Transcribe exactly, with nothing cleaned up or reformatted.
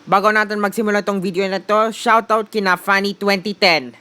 Bago natin magsimula tong video na to, shoutout kina Fanny twenty ten.